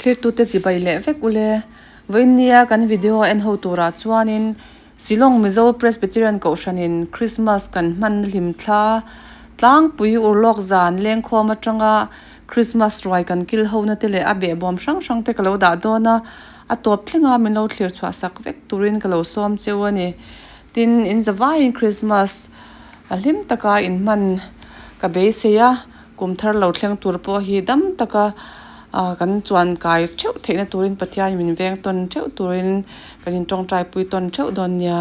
thlirtute chibai leh vek ule. Vawiinnia kan video en ho turah chuanin Shillong Mizo Presbyterian Kohhranin Krismas kan hman hlimthla tlangpui urlawk zan lengkhawm atanga Krismas ruai kan kil hona te leh a behbawm hrang hrang te ka lo dah dawn a, a tawp thlenga min lo thlir chhuah sak vek turin ka lo sawm cheu a ni. Tin, in zavaiin Krismas a hlim taka inhman ka beisei a. Kum thar lo thleng tur pawh hi dam taka kan chuan kai theuh theihna turin Pathian min veng tawn theuh turin kan in tawngtai pui tawn theuh dawn nia.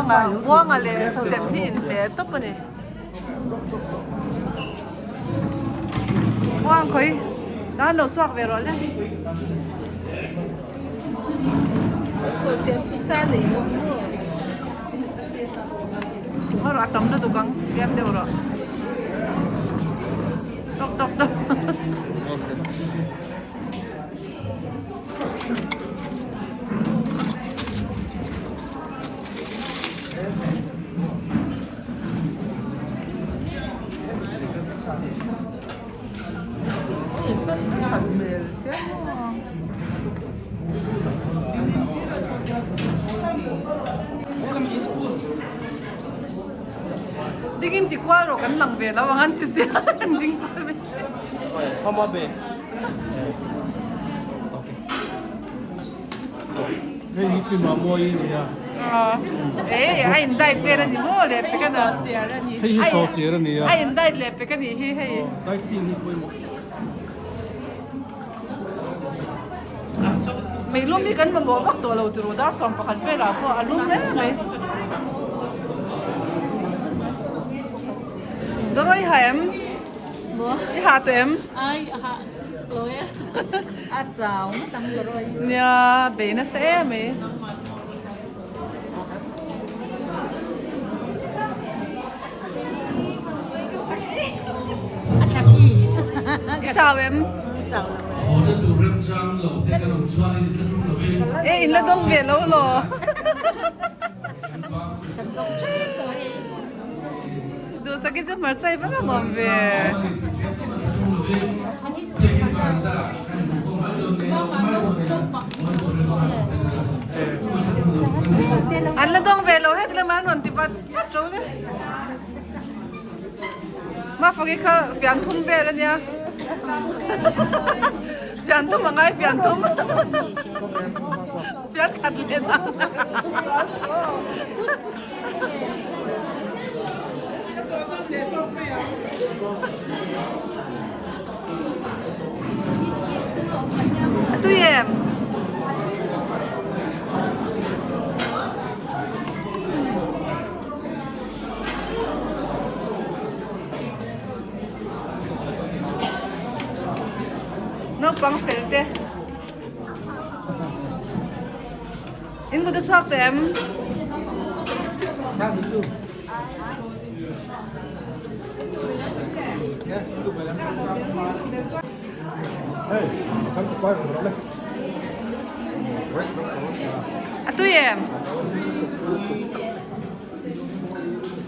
Buanga Buanga leh sasep hi inhmeh tawp a ni. Buang khawi tan lo suak ve rawh le. Rawh a tam lutuk ang tlem deuh rawh. Tawk tawk tawk. Dingin ti kual rawh kan lang ve lo ang an ti sia kan ding kual ve. Hei hi chu Mamawii a nia. Ei a in diet vel a ni maw leh pek a nia. Hei hi sawhchiar a nia. A in diet leh pek a nih hi hei. Dieting hi pawimawh. Meilum hi kan mamawh vak tawh lo turu dar 11 velah pawh a lum hle mai. Dawroi ha em? I ha tawh em? Ai ha lo e. A chau ngawt ang Dawroi. Nia bei nasa em mai. I chau em? E in la dawng ve lo law. Duhsaki chu hmarcha i va ngam awm ve. An la dawng ve lo heti lamah an rawn ti vat vat ro le. Mafaki kha fian thum vel a nia. Fian thum a ngai fian thum. Fian khat leh dang. A tui em? Naupang fel te. In kut a chhuak teh em? A tui em?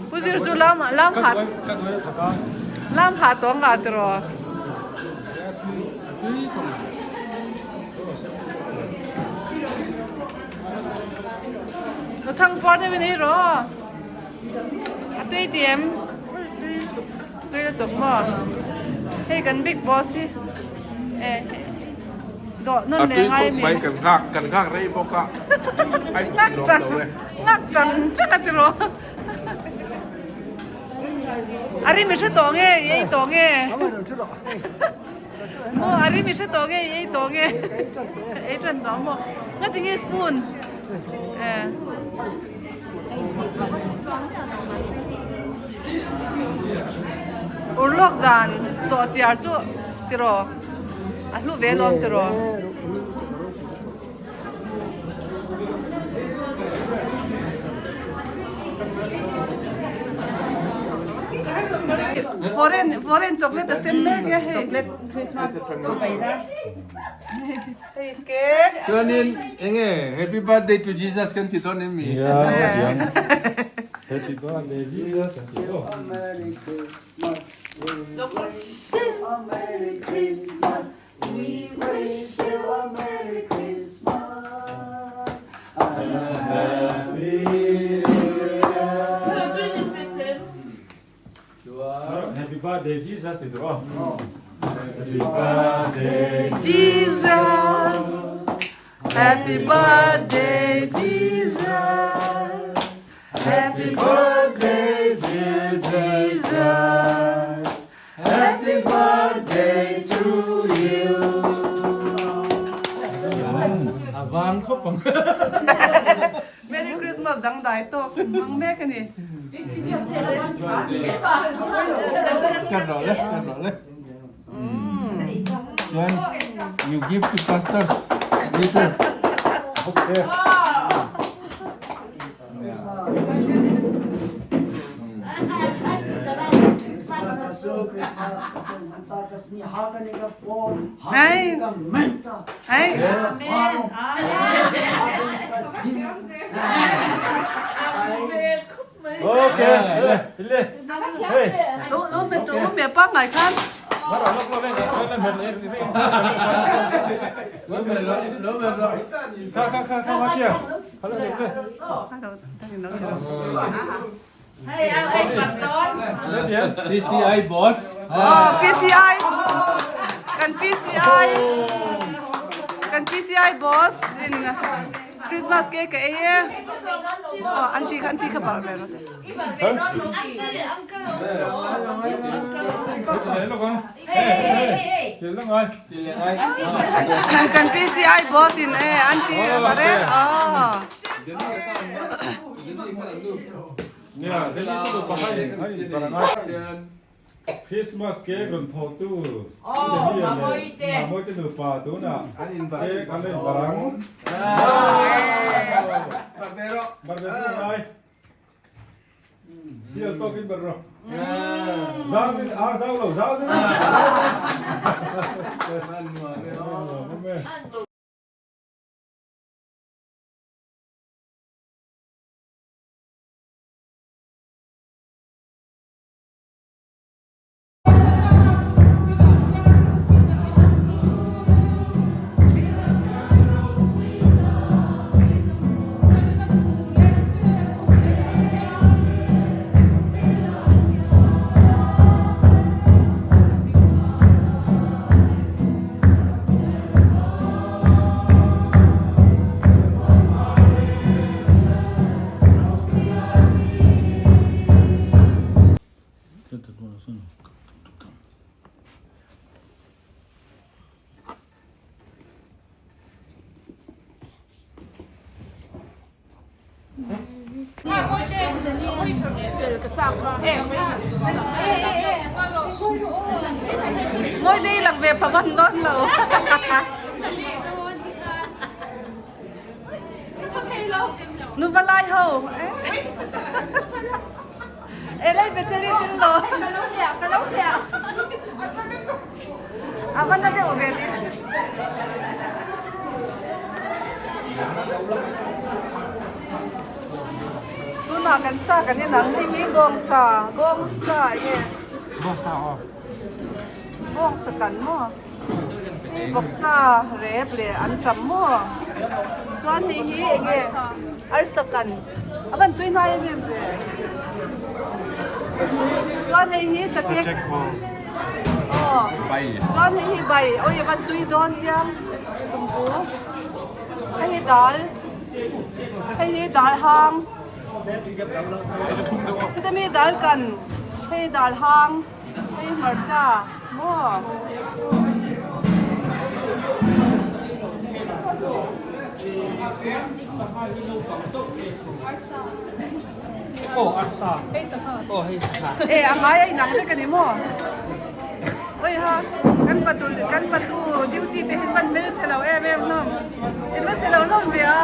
Pu Zir chu lam lam ha lam ha tawng nga tiraw? Nu thang puar deuhin ei rawh. A tui ti em? Tui lutuk maw? Hei kan big boss hi. E dawh nawn leh ngai mi. A tui khawp mai kan nghak kan nghak rei bawk a. Ai Nghak tang nghak tang tang a ti rawh. A ri mi hre tawh nge i ei tawh nge? Maw a ri mi hre tawh nge i ei tawh nge? Ei tan tawh maw? Ngati nge spoon? Eh. Urlawk zan sawh chiar chu tiraw a hlu ve lawm tiraw. Foreign foreign chocolate a sem mek a hei. Chocolate Christmas Hei cake. Chuanin enge happy birthday to Jesus kan ti dawn em mi? Happy birthday Jesus kan ti dawn. Merry Christmas. Merry Christmas. We wish you a Merry Christmas and a Happy New Year. Happy birthday Jesus ti tur aw. Happy birthday Jesus. Happy birthday Jesus. Happy birthday dear Jesus. Happy birthday to you. A van khawp ang. Merry Christmas. Christmas dangdai tawk kan hmang mek a ni. Kan rawh le, kan rawh le. Chuan you give to pastor later. Okay. PCI boss. Oh, PCI. Kan PCI. Kan PCI boss in Christmas cake ka ei e. Oh, anti kha anti kha bar ve ro te. Kan PCI boss in e anti bare. Oh. Christmas cake rawn phawhtu Daniel leh Mamawite nupa tunah cake an rawn barang. Bar ve rawh ngai. Sial tawkin bar rawh. Zau in a zau lo zau in. Mawi dei lang ve pha ban dawn lo. Nu va lai ho. E lai Betheli tin lo. A van na deuh ve ti. Tunah kan sa kan in ang hei hi bawngsa bawngsa enge bawngsa aw bawngsa kan maw vawksa rep leh an tam maw chuan hei hi enge arsa kan a van tui hnai em em ve chuan hei hi sachek aw chuan hei hi bai awi a van tui dawn chiang tumbu hei hi dal hei hi dal hang heta mi dal kan hei dal hang hei hmarcha maw. E a ngai a inang vek a ni maw oi ha kan fatu kan fatu duty te hian van hmel chhe lo em em hlawm in va chhe lo hlawm ve a.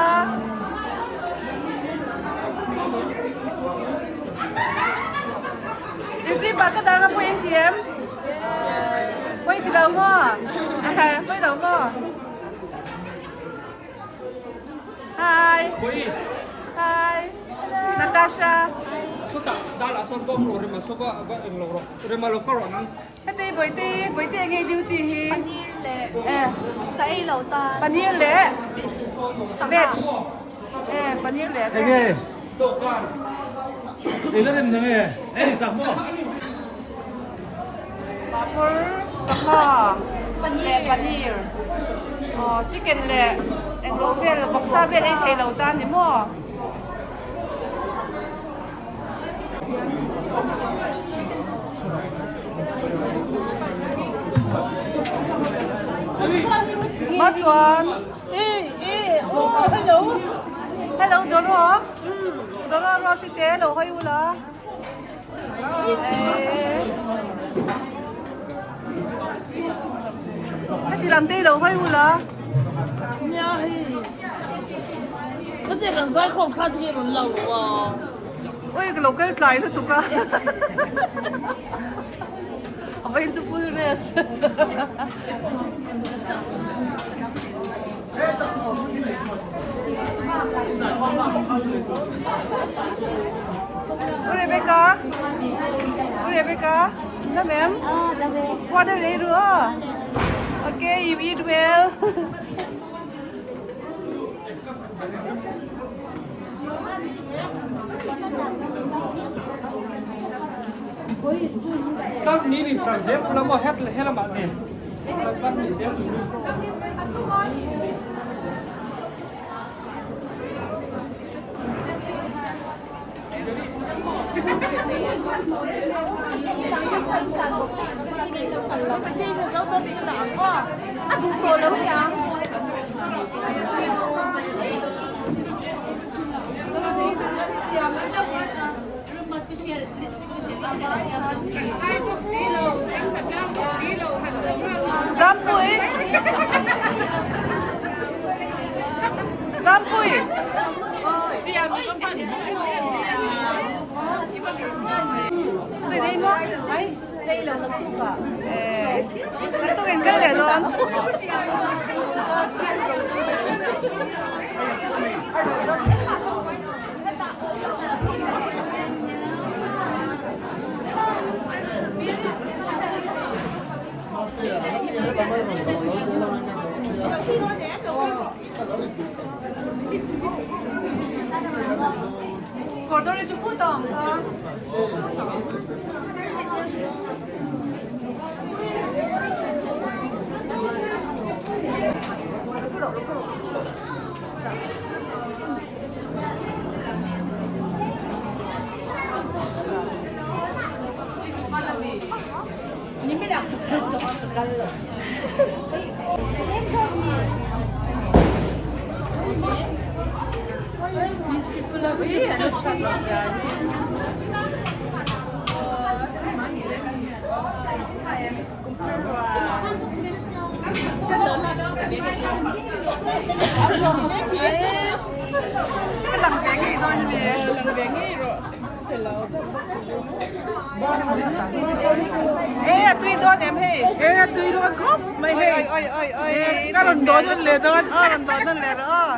Duty pa ka dang a pawh in ti em? Pawh in ti lo maw? Pawh lo maw? Hi. Hi. Natasha. Sota dal asan bom lo rema soba va eng lo ro rema lo ko ro nang. Heti boite boite nge duty hi. Paneer le eh sa ei lo ta. Paneer le fish. Veg. Eh paneer le veg. Enge. Ila rem na nge. Ei tak mo. Papawr sangha leh paneer aw chicken leh englo vel vawksa vel ei thei lo ta ni maw. Ma chuan hello hello Doro. Doro Rose te lo hawi ula. Heti lam te lo hawi ula. Nia hei. Ka te kan zai khawm kha tu hi rawn lo a. Oi ka lo kal tlai lutuk a. A vawiin chu full rest. U Rebecca U Rebecca na mem What are they do Okay you eat well Các ní thì chẳng dép là mà hết hết là bạn này. Các ní dép. Zampui Zampui Tui nei maw? Eh, kan tuk in kal leh dawn. Kawr dawr hi chu kut a awm kha. Ka lang ve ngei dawn mi. Lang ve ngei rawh. E a tui dawn em hei. E a tui dawn khawp mai hei. Oi oi oi oi. Ka rawn dawn nawn leh dawn. Aw rawn dawn nawn leh rawh aw.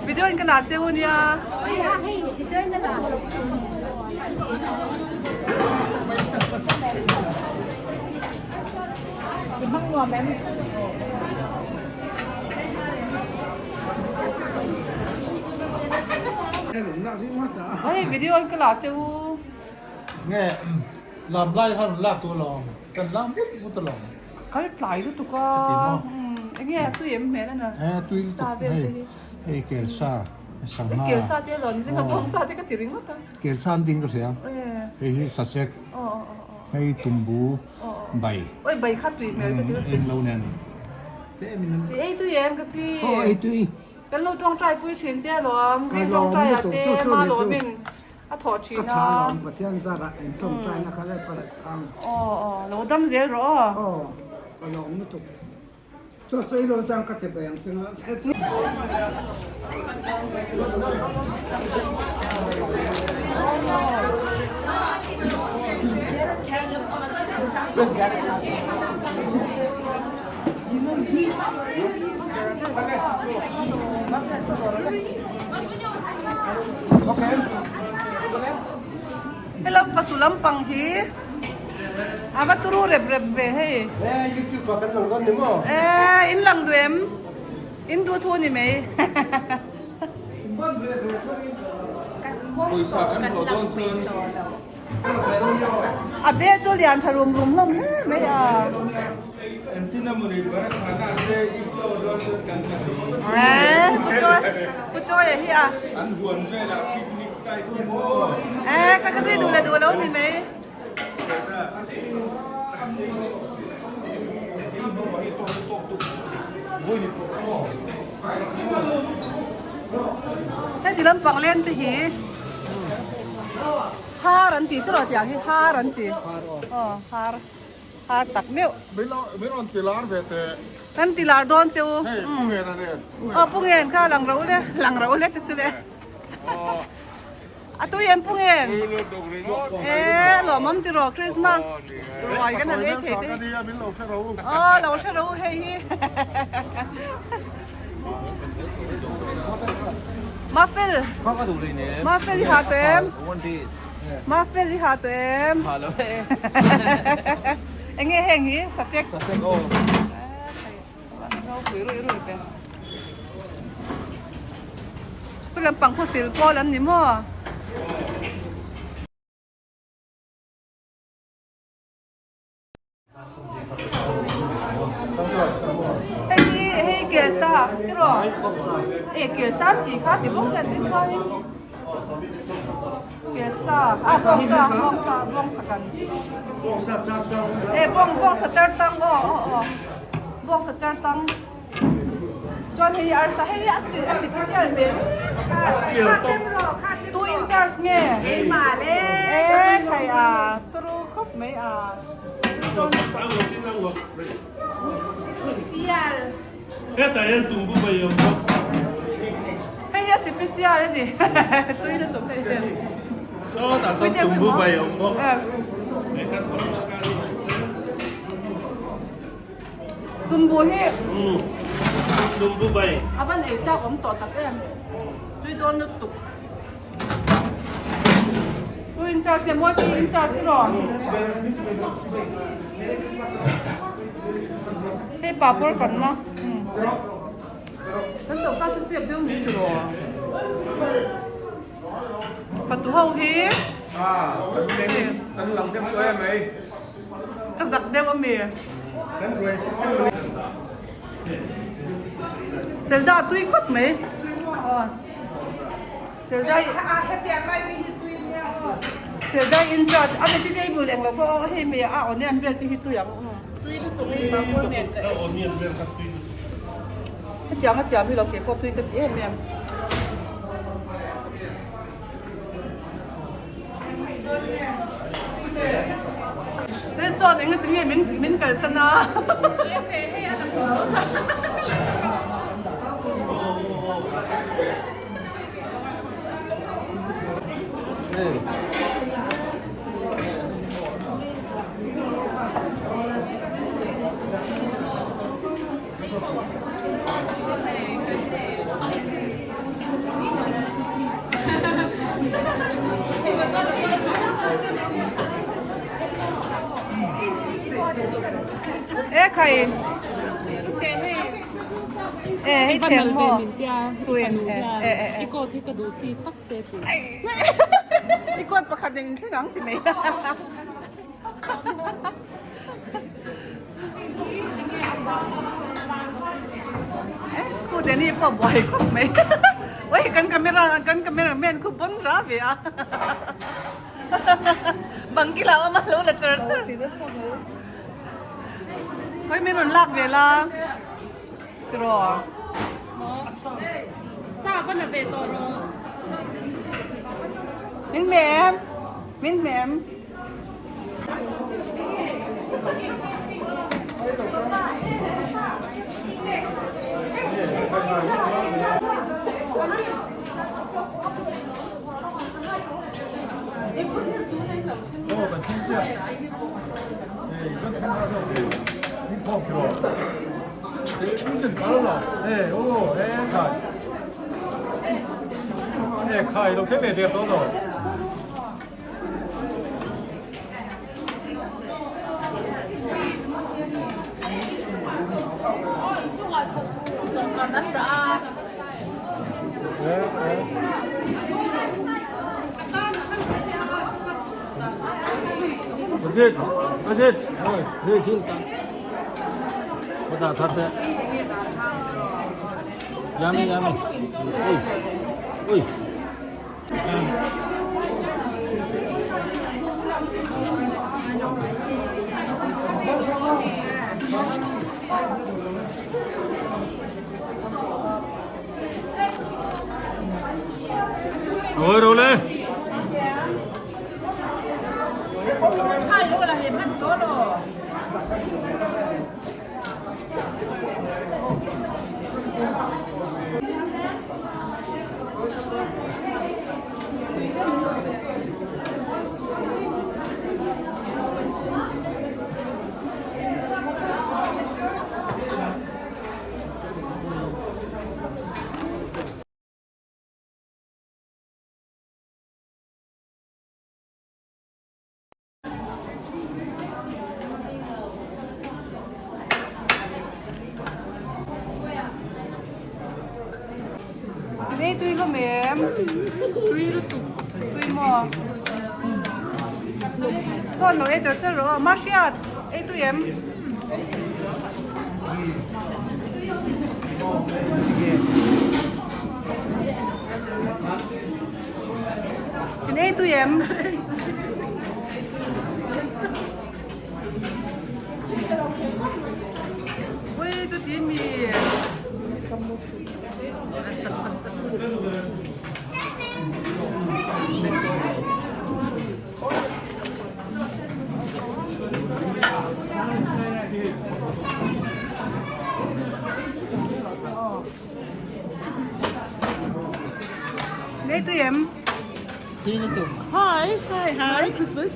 Video in ka la cheu ania. Hei video in ka la cheu. Nge lam lai khan rawn lak tur alawm, kan lak vut vut alawm. Kal tlai lutuk a, enge a tui em hmel ana? E tui lutuk hei, hei kel sa sangha. Kel sa te alawm, zing a bawng sa te ka ti ringawt a. Kel sa an ding ka hria, hei hi sachek, hei tumbu bai. Oi bai kha tui hmel ka ti lutuk. Eng lo nen te min an. Ei tui em ka pi? Aw ei tui. Kan lo tawngtai pui thin che alawm, zing tawngtai ah te ma lawmin. A thawh thin a. Ka tha lawm Pathian zarah in tawngtaina kha leh pala chhang. Aw aw lo dam zel rawh aw. Aw ka lawm lutuk. Chaw chaw i lo chang ka che bai ang che nga. Helam fatu lampang hi a va turu rep rep ve hei. E in lang duh em? In duh thu ni mai. A bel chu lian tha rum rum hlawm hle mai a. Eee pu chawi pu chawi a hi a. Eee ka ka zui duh leh duh lo ni mai. Heti lampang leng te hi har an ti tiraw tiang hi har an ti aw har har tak meuh. Min rawn ti lar ve teh. Kan ti lar dawn che u. Hei Pu Ngen a nen. Aw Pu Ngen kha lang ro le lang ro le te chu le. A tui em Pu Ngen? E lawmawm tiraw Christmas ruai kan han ei thei te. Aw lo hre ro hei hi. Mafel Mafel i ha tawh em? Mafel i ha tawh em? Enge heng hi sachek? Sachek aw. Ropui ruih ruih ve. Pu lampang khaw sil pawl an ni maw? Hei hi hei kelsa tiraw? E kelsa an tih kha ti bawk se an chin khanin kelsa ah bawngsa bawngsa bawngsa kan Bawngsa char tang. E bawng bawngsa char tang aw aw aw bawngsa char tang. Chuan hei arsa hei a si a special hmel tu in charge nge e khai a turu khawp mai a hei hi a special a ni tui lutuk hei hian Tumbu hi Tumbu bai a van ei chak awm tawh tak em tui dawn lutuk tu in charge nge mawi tu in charge tiraw hei papawr kan na kan choka chu chep deuh ni tiraw fatu ho hi kan lang deuh tawh em mai. Ka zak deuh a mi. Kan ruai system a ni. Zelda a tui khawp mai. Zelda Zelda in charge a vegetable eng lo pawh hei mi a onion vel te hi tui ang. Tui lutuk hi mamawh nen ka ei. Onion vel kha tui lutuk. Hetiang a siam hi lo kei pawh tui ka ti em em. Hei sawn eng ati nge min min kalsan a. E khai e hei thleng maw tuin e e e i coat hi ka duh chi tak te ti i coat pakhat eng thleng ang ti mai Khu Danny pawh buai khawp mai ui kan camera kan camera man khu pawn ra ve a bang kila awm a lo la char char khawi min rawn lak ve la tiraw min hmem min hmem. Ôi đâu lên. Nei tui hlawm em? Tui lutuk. Tui maw? Sawn lo e char char rawh aw. Mahriat, ei tui em? In ei tui em? Ui chuti mi. Nei tui em? Tui lutuk. Hi, hi, hi. Merry Christmas.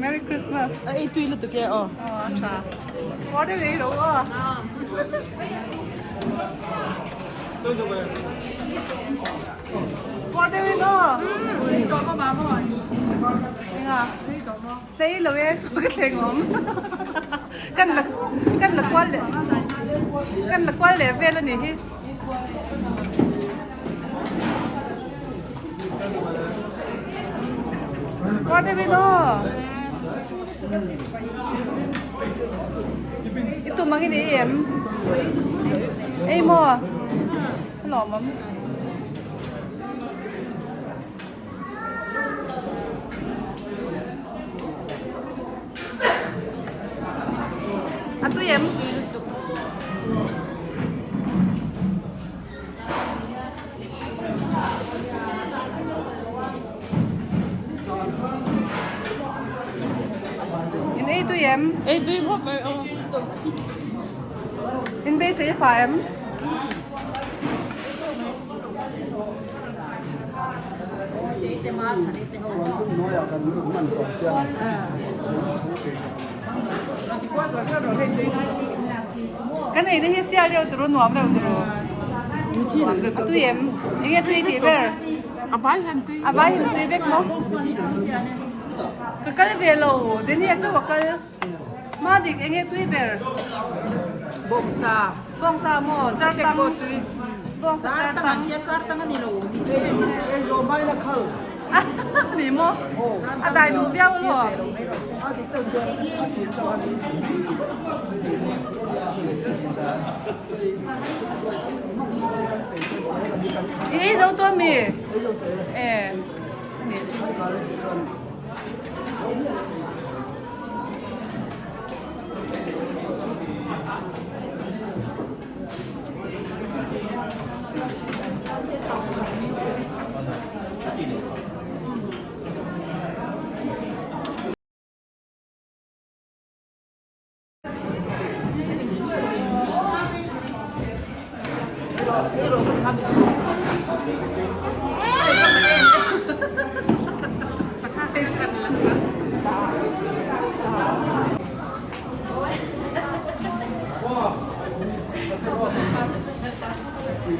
Merry Christmas. Ei tui lutuk e aw. Aw a tha. Order ei ro aw. Order ei aw. Enga. Hlei lo e saw ka thleng awm. Kan la kan la kual leh kan la kual leh vel a nih hi. Kawr deuh in aw. I tum ang i ni em? Ei maw? A lawmawm. A tui em? In ei tui em? Ei tui khawp mai aw. In beisei a fa em? Kan ei te hi sial reuh turu nuam reuh turu. A tui em? Enge tui tih ber? A vai hian tui. A vai hian tui vek maw? Ka kal ve lo. Denia chu ka kal. Madik enge tui ber? Bawngsa. Bawngsa maw? Char tang. Bawngsa char tang. Char tang a ni lo. Ni maw? A dai duh viau lo. I ei zo tawh mi? E. Ni.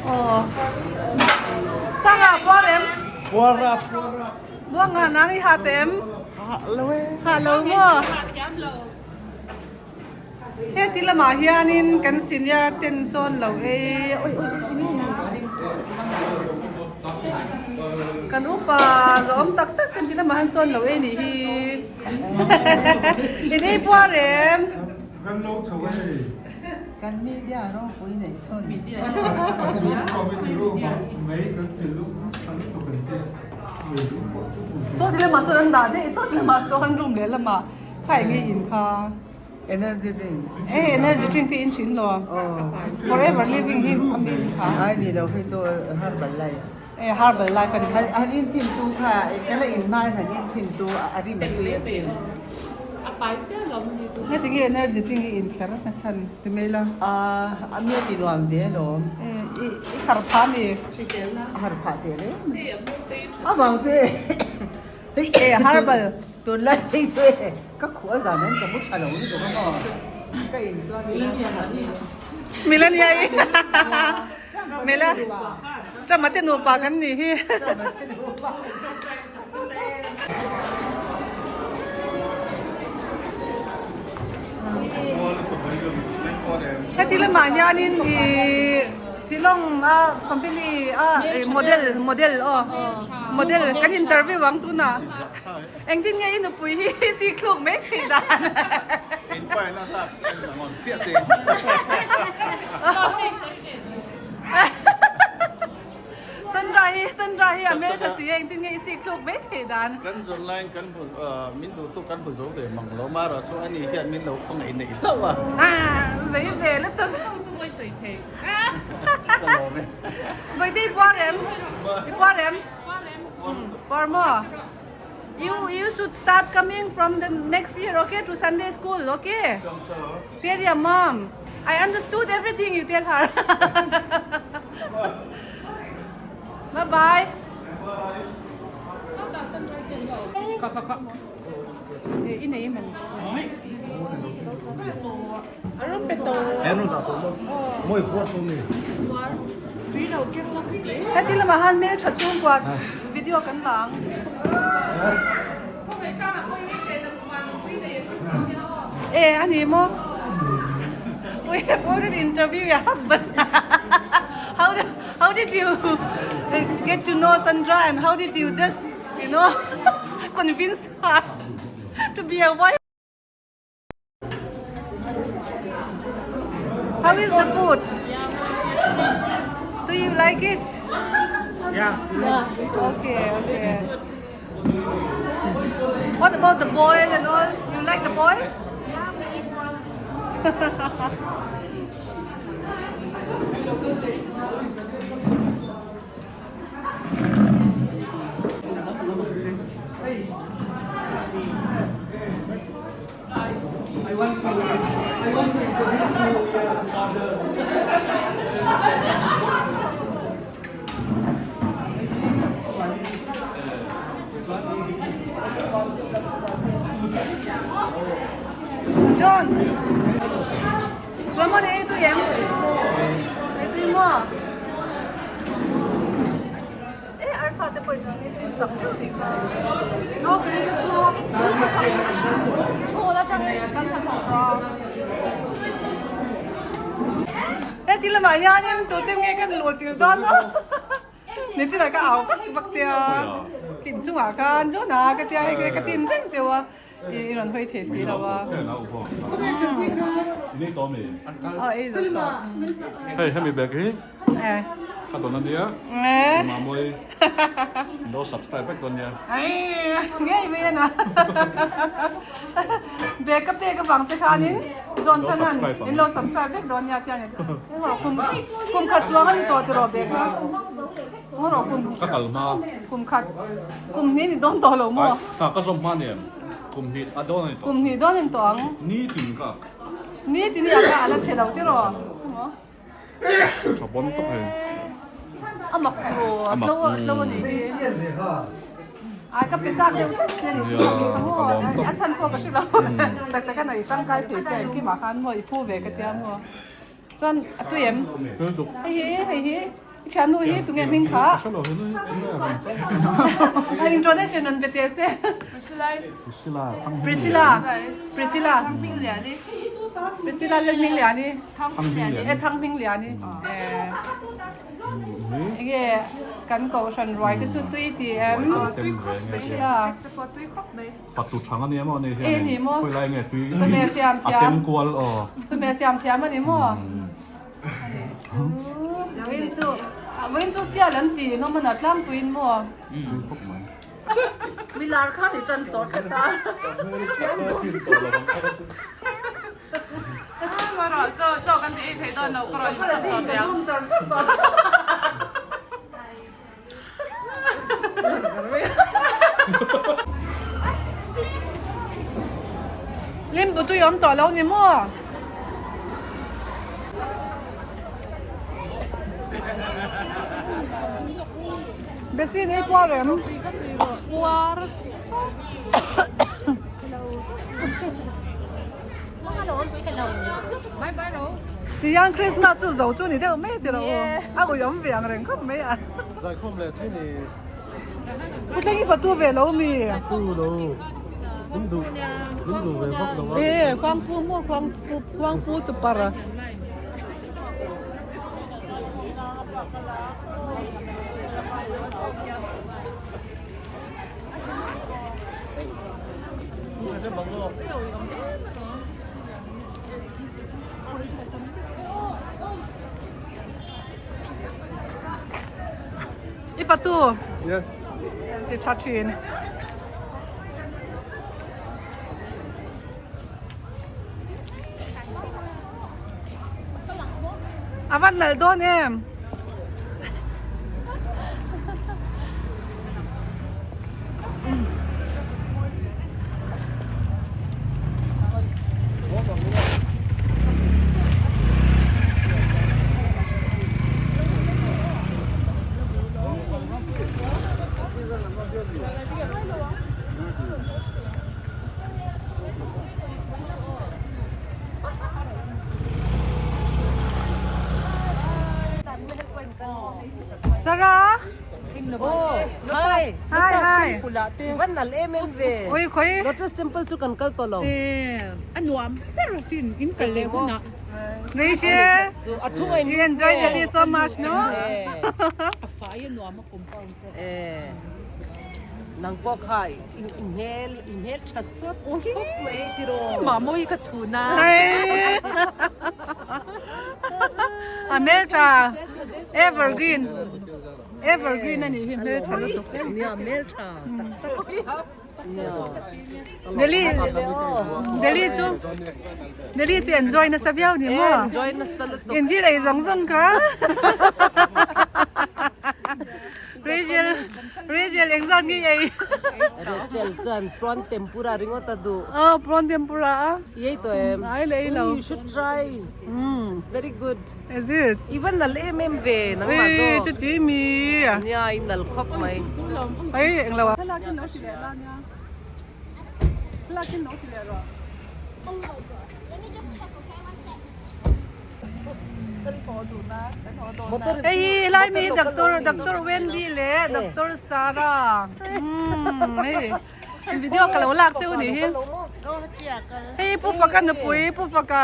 Aw. Sanga puar em? Puar rap, puar rap. Buanga nang i ha te em? Ha lo e. Ha lo maw? He ti lamah hianin kan senior ten chawn lo ei oi oi kan upa zawm tak tak ten ti lamah hian chawn lo ei nih hi in ei puar em? Kan lo chho a ni. Kan media ropui nei chhun. A chhung committee room ah mei kan ti lum a lutuk an ti. Mei lum pawh chu Saw ti lamah sawn an dah daih saw ti lamah sawn room leh lamah kha eng nge in kha. Energy drink. Eh energy drink te in thin lo. Forever living hi a mi ni kha. Ai ni lo hei chu herbal life. Eh herbal life a ni. Han in thin tu kha ka la in hma in han in thin tu a rim a tui asin. A pai chiah lo ni chu. Heti nge energy drink hi in kher na chhan ti mai la. A mi a ti nuam ve alawm. Eh i har phah mi. A har phah teh reng. A vang chu e. Eh herbal. Tunlai phei chu e ka khuh a zan an ka mu tha lo lutuk a maw. Ka in chuan milan ka harh ni. Milan ia i Mela Tama te nupa kan nih hi. Heti lamah hianin ih Shillong a family a model model aw model kan interview ang tunah engtin nge i nupui hi sikthluk mai thei dan. Sandra hi Sandra hi a hmeltha si a engtin nge i sikthluk mai thei dan. Kan zawn laiin kan hmu min duhtu kan hmu zo ve mang lo mara chu ani hian min lo khawngaih neih hlauh a. Zei ve lutuk. Vawiin i puar em? I puar em? Puar maw? You you should start coming from the next year okay to Sunday school okay? Tell your mom. I understood everything you tell her. Bye bye. I nei man. Heti lamah han hmel tha chhungkua video kan la ang. E a ni maw? We have already interviewed your husband. How how did you get to know Sandra and how did you just you know convince her to be a wife? How is the food? Do you like it? Yeah. Okay, okay. What about the boil and all? You like the boil? Yeah, we eat one. John, Solomon ei tui em? Ei tui maw? E arsa te pawh in ni thin chak teuh nih kha. No kei te chu chhawl atangin kan han hmuh ta. Heti lamah hianin tute nge kan luh chilh dawn a ni chinah ka au vak vak che a kin chungah khan John-a ka tia hei ka tin reng cheu a i rawn hawi thei si lo a. Hei hemi bag hi ka dawn ania Mamawii lo subscribe vek dawn nia. Ngei mai ana bag ka pek avang che khanin John chhan an in lo subscribe vek dawn nia tia ni chu kum kum khat chuang ani tawh tiraw bag kha ngaw rawh kum ka kal hma kum khat kum hnih ni dawn tawh lo maw ka zawm hma nen kum hnih a dawn ani tawh kum hnih dawn ani tawh ang ni tin ka Ni ti ni a la che lo tiraw emaw. Tha bon tawp hei. A mak tiraw a tlo a tlo a nih hi. Ai ka pe chak deuh tlat che ni chu ka maw a chhan pawh ka hre lo. Tak tak a nei tangkai thei che engkimah khan maw i phu ve ka tia maw. Chuan a tui em? Hei hi hei hi. I thiannu hi tunge hming kha? A introduction rawn be teh se. Priscilla. Priscilla. Priscilla Lalhmingliani. E Thanghmingliani. Enge kan kohhran ruai te chu tui ti em? Priscilla. Fatu thang a ni emaw ani hian ni maw? Khawilai nge tui Chawhmeh siam a thiam. tem kual aw. Chawhmeh siam thiam a ni maw? Vawiin chu vawiin chu sial an ti nawm a na tlangpuiin maw? Tui khawp mai. Milar khan i tan tawh tlat a. Rawh chaw chaw kan ti ei thei dawn lo ka rawn chhuak tawh ve ang. Limbu tui awm tawh lo ni maw? Besi nei puar em? Puar. Tihian Christmas chu zo chu ni deuh mai tiro a ui awm ve ang reng khawp mai a. Zaikhawm leh thin i. Pu thleng i fatu ve lo mi? Fatu lo. Min duh min duh ve bawk lo a. E khuangpu maw khuangpu khuangpu tu par. I fatu? Yes. Ti tha thin. A van nalh dawn em? Sarah Oh, hi. Hi, hi. Van nal em em ve. Oi khoi. Lotus Temple chu kan kal tawh lo. A nuam ber asin in kal leh hunah. Rachel, Chu a chhunga in you enjoy Delhi so much, no? A fai a nuam a compound pawh. Eh. Nang pawh kha i hmel i hmel tha sawt khawp mai tiraw. Mahmawi ka chhun a. A hmel tha evergreen evergreen a nih hi hmel tha lutuk. Nia hmel tha tak tak. Delhi Delhi chu Delhi chu enjoy nasa viau ni maw? Enjoy nasa lutuk. Inti lei zawng zawng kha. Rachel Rachel engzat nge ei? Rachel chuan prawn tempura ringawt a duh. Oh prawn tempura a. I ei tawh em? Ai le ei lo. You should try. It's very good. Is it? I va nal em em ve nangmah zawk. Ui chuti mi. Nia i nal khawp mai. Ai englo a. Thlalak in lo ti leh la nia. Thlalak in lo ti leh rawh. Hei hi helai mi doctor doctor Wendy leh doctor Sarah umm hei video ka lo lak cheu ni hi hei pu faka nupui pu faka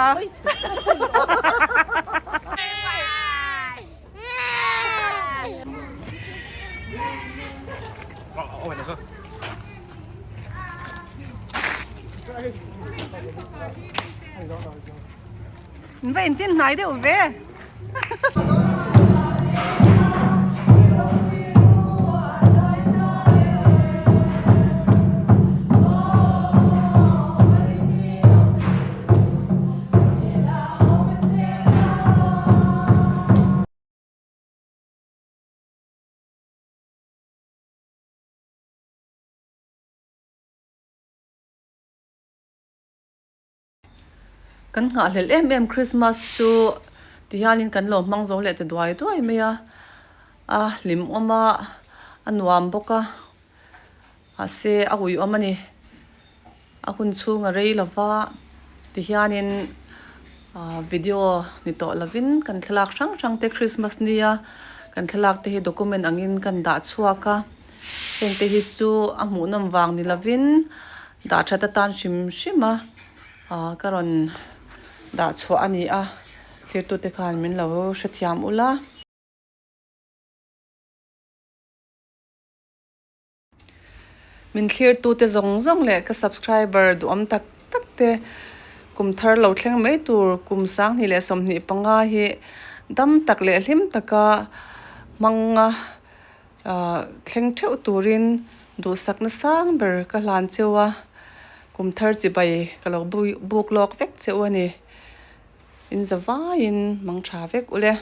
Va intin hnai deuh ve. Kan nghahhlelh em em Christmas chu tihianin kan lo hmang zo leh ta duai duai mai a, a hlimawm a, a nuam bawk a, mahse a uiawm a ni. A hun chhung a rei lova tihianin ah video ni tawh lovin kan thlalak hrang hrang te Christmas nia kan thlalak te hi document angin kan dah chhuak a, heng te hi chu a hmuhnawm vang ni lovin Dah that atan hrim hrim a, ah ka rawn dah chhuah a ni a, thirtute khan min lo hrethiam ula. Min thlirtute zawng zawng leh ka subscriber duhawm tak tak te kum thar lo thleng mai tur kum 20 leh 25 hi dam tak leh hlim taka hmanga Thleng theuh turin duhsakna sang ber ka hlan cheu a, kum thar chibai ka lo buk lawk vek cheu a ni. In za vaiin mang tha vek ule.